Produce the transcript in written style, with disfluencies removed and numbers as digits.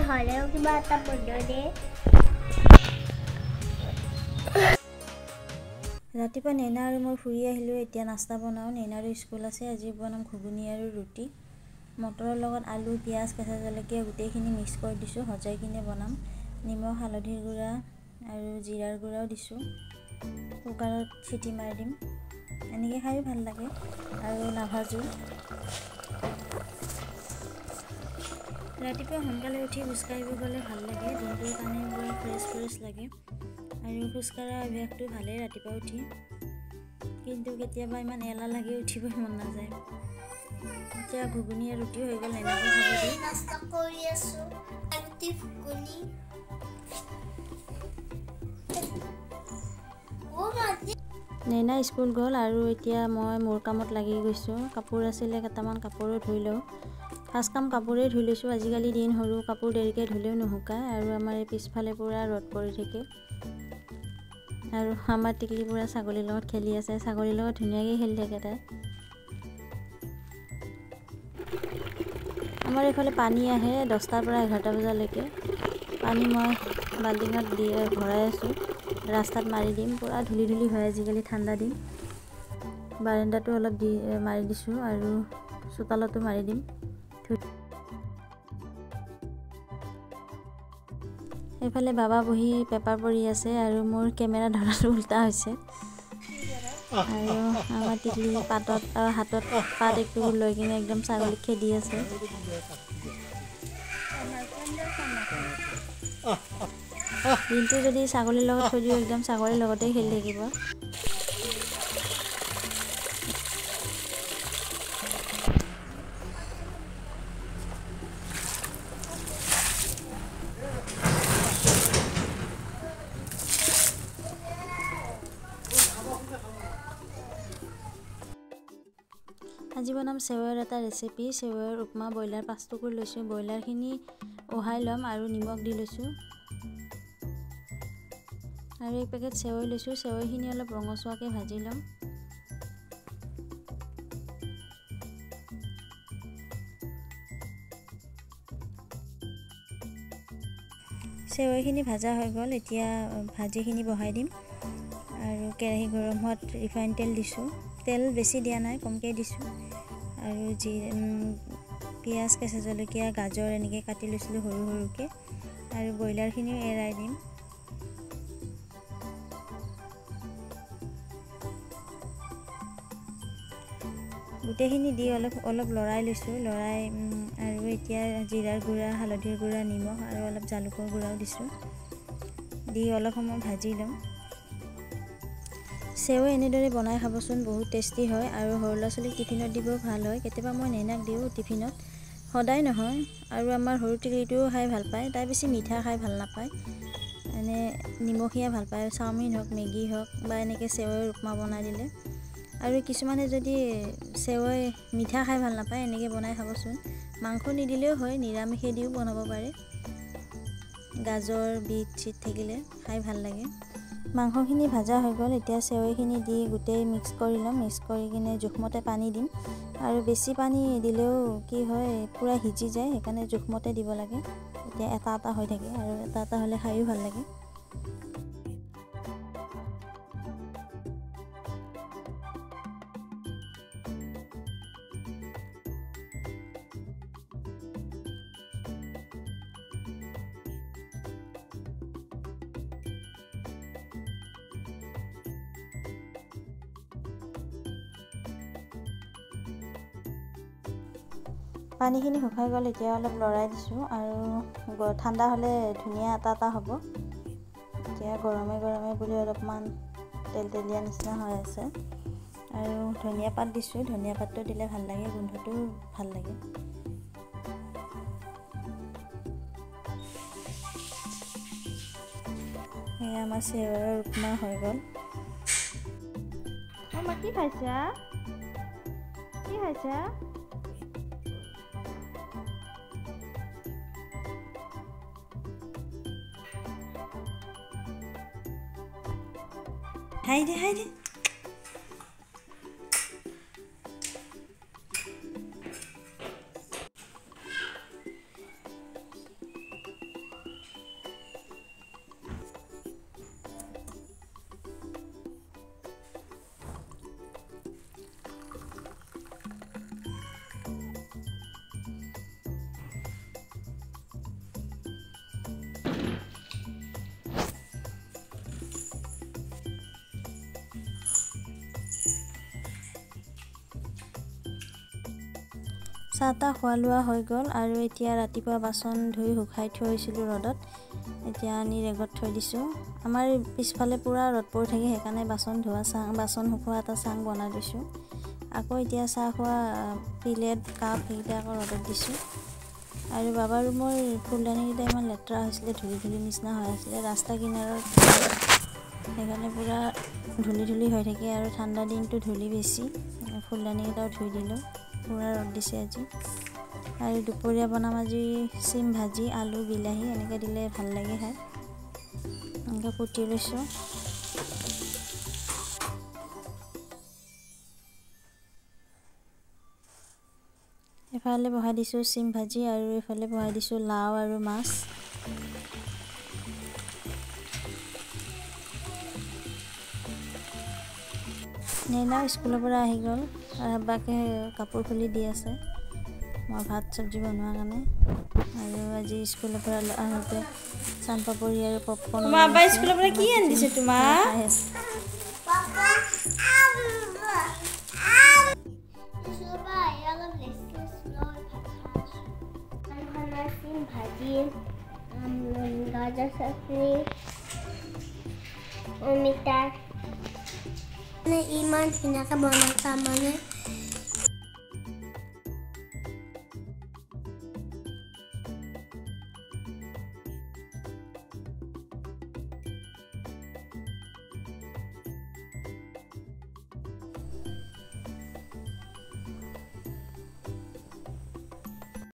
হ'লেও কিবা এটা বনাই দে। ৰাতিপুৱা নেইনা আৰু মই ফুৰি আহিলোঁ, এতিয়া নাস্তা বনাওঁ। নেইনাৰো স্কুল আছে, আজি বনাম ঘুগুনি আৰু ৰুটি। মটৰৰ লগত আলু, পিঁয়াজ, কেঁচা জলকীয়া গোটেইখিনি মিক্স কৰি দিছোঁ, সজাই কিনে বনাম। নিমখ, হালধিৰ গুড়া আৰু জিৰাৰ গুড়াও দিছোঁ। কুকাৰত চিটি মাৰি দিম। এনেকৈ খায়ো ভাল লাগে আৰু নাভাজো। ৰাতিপুৱা সোনকালে উঠি খোজকাঢ়িব গ'লে ভাল লাগে, দিনটোৰ কাৰণে পূৰা ফ্ৰেছ ফ্ৰেছ লাগে। আৰু খোজকঢ়া অভ্যাসটো ভালেই ৰাতিপুৱা উঠি, কিন্তু কেতিয়াবা ইমান এলাহ লাগে, উঠিবই মন নাযায়। এতিয়া ঘুগুনি আৰু ৰুটি হৈ গ'ল, এনেকৈ খাব দিওঁ। নাস্তা কৰি আছোঁ, ৰুটি ঘুগুনি। নেইনা স্কুল গ'ল আৰু এতিয়া মই মোৰ কামত লাগি গৈছোঁ। কাপোৰ আছিলে কেইটামান, কাপোৰো ধুই লওঁ। ফাৰ্ষ্ট কাম কাপোৰেই ধুই লৈছোঁ। আজিকালি দিন সৰু, কাপোৰ দেৰিকৈ ধুলেও নুশুকায়। আৰু আমাৰ এই পিছফালে পূৰা ৰ'দ পৰি থাকে। আৰু আমাৰ টিকলি পূৰা ছাগলীৰ লগত খেলি আছে, ছাগলীৰ লগত ধুনীয়াকৈ খেলি থাকে তাই। আমাৰ এইফালে পানী আহে 10টাৰ পৰা 11টা বজালৈকে। পানী মই বাল্টিঙত দি ভৰাই আছোঁ, ৰাস্তাত মাৰি দিম। পূৰা ধূলি ধূলি হয় আজিকালি ঠাণ্ডা দিন। বাৰাণ্ডাটো অলপ দি মাৰি দিছোঁ আৰু চোতালতো মাৰি দিম। এইফালে বাবা বহি পেপাৰ পঢ়ি আছে আৰু মোৰ কেমেৰা ধৰাটো উল্টা হৈছে। আৰু আমাৰ টিকলি পাতত হাতত পাত একটুকু লৈ কিনে একদম ছাগলীক খেদি আছে। দিনটো যদি ছাগলীৰ লগত থৈ দিওঁ, একদম ছাগলীৰ লগতে খেলি থাকিব। আজি বনাম চেৱৈৰ এটা ৰেচিপি, চেৱৈৰ উপমা। ব্ৰইলাৰ 5 টুকুৰ লৈছোঁ। ব্ৰইলাৰখিনি উহাই ল'ম আৰু নিমখ দি লৈছোঁ। আৰু এক পেকেট চেৱৈ লৈছোঁ। চেৱৈখিনি অলপ ৰঙচুৱাকৈ ভাজি ল'ম। চেৱৈখিনি ভাজা হৈ গ'ল, এতিয়া ভাজিখিনি বহাই দিম। আৰু কেৰাহী গৰম হোৱাত ৰিফাইন তেল দিছোঁ। তেল বেছি দিয়া নাই, কমকৈ দিছোঁ। আৰু যি পিঁয়াজ, কেঁচা জলকীয়া, গাজৰ এনেকৈ কাটি লৈছিলোঁ সৰু সৰুকৈ। আৰু ব্ৰইলাৰখিনিও এৰাই দিম। গোটেইখিনি দি অলপ অলপ লৰাই লৈছোঁ, লৰাই আৰু এতিয়া জিৰাৰ গুড়া, হালধিৰ গুড়া, নিমখ আৰু অলপ জালুকৰ গুড়াও দিছোঁ। দি অলপ সময় ভাজি ল'ম। চেৱৈ এনেদৰে বনাই খাবচোন, বহুত টেষ্টি হয় আৰু সৰু ল'ৰা ছোৱালীক টিফিনত দিবও ভাল হয়। কেতিয়াবা মই নেইনাক দিওঁ টিফিনত, সদায় নহয়। আৰু আমাৰ সৰু টিকলিটোও খাই ভাল পায়, তাই বেছি মিঠা খাই ভাল নাপায়, এনে নিমখীয়া ভাল পায়। চাওমিন হওক, মেগী হওক বা এনেকৈ চেৱৈৰ উপমা বনাই দিলে। আৰু কিছুমানে যদি চেৱৈ মিঠা খাই ভাল নাপায়, এনেকৈ বনাই খাবচোন। মাংস নিদিলেও হয়, নিৰামিষে দিও বনাব পাৰে। গাজৰ, বিট চিট থাকিলে খাই ভাল লাগে। মাংসখিনি ভাজা হৈ গ'ল, এতিয়া চেৱৈখিনি দি গোটেই মিক্স কৰি ল'ম। মিক্স কৰি কিনে জোখমতে পানী দিম। আৰু বেছি পানী দিলেও কি হয়, পূৰা সিজি যায়, সেইকাৰণে জোখমতে দিব লাগে। এতিয়া এটা এটা হৈ থাকে আৰু এটা এটা হ'লে খায়ো ভাল লাগে। পানীখিনি শুকাই গ'ল, এতিয়া অলপ লৰাই দিছোঁ। আৰু ঠাণ্ডা হ'লে ধুনীয়া এটা এটা হ'ব। এতিয়া গৰমে গৰমে বুলি অলপমান তেল তেলীয়া নিচিনা হৈ আছে। আৰু ধনিয়া পাত দিছোঁ, ধনিয়া পাতটো দিলে ভাল লাগে, গোন্ধটো ভাল লাগে। এয়া আমাৰ চেৱৈৰ উপমা হৈ গ'ল। মা কি খাইছা? কি খাইছা? হাই দে, হাই দে। চাহ তাহ খোৱা লোৱা হৈ গ'ল। আৰু এতিয়া ৰাতিপুৱা বাচন ধুই শুকাই থৈছিলোঁ ৰ'দত, এতিয়া আনি ৰেগত থৈ দিছোঁ। আমাৰ পিছফালে পূৰা ৰ'দ পৰি থাকে, সেইকাৰণে বাচন ধোৱা চাং, বাচন শুকোৱা এটা চাং বনাই দিছোঁ। আকৌ এতিয়া চাহ খোৱা প্লেট কাপ সেইকেইটা আকৌ ৰ'দত দিছোঁ। আৰু বাবাৰ ৰুমৰ ফুলদানিকেইটা ইমান লেতেৰা হৈছিলে, ধূলি ধূলি নিচিনা হৈ আছিলে ৰাস্তা কিনাৰত, সেইকাৰণে পূৰা ধূলি ধূলি হৈ থাকে। আৰু ঠাণ্ডা দিনটো ধূলি বেছি, ফুলদানিকেইটাও ধুই দিলোঁ। পূৰা ৰ'দ দিছে আজি। আৰু দুপৰীয়া বনাম আজি চিম ভাজি, আলু বিলাহী এনেকৈ দিলে ভাল লাগে খাই। এনেকৈ কুটি লৈছোঁ। এফালে বহাই দিছোঁ চিম ভাজি আৰু এইফালে বহাই দিছোঁ লাও আৰু মাছ। নেইনাও স্কুলৰ পৰা আহি গ'ল আৰু আব্বাকে কাপোৰ খুলি দি আছে মই ভাত চব্জি বনোৱাৰ কাৰণে। আৰু আজি স্কুলৰ পৰা আহোঁতে চান পাপৰি আৰু পপকৰ্ণ। তোমাৰ আব্বাই স্কুলৰ পৰা কি আনি দিছে তোমাক? খাই আছে। ভাজি, গাজৰ চাটনি, অমিতা, মানে ইমান ধুনীয়াকৈ বনাইছা মানে।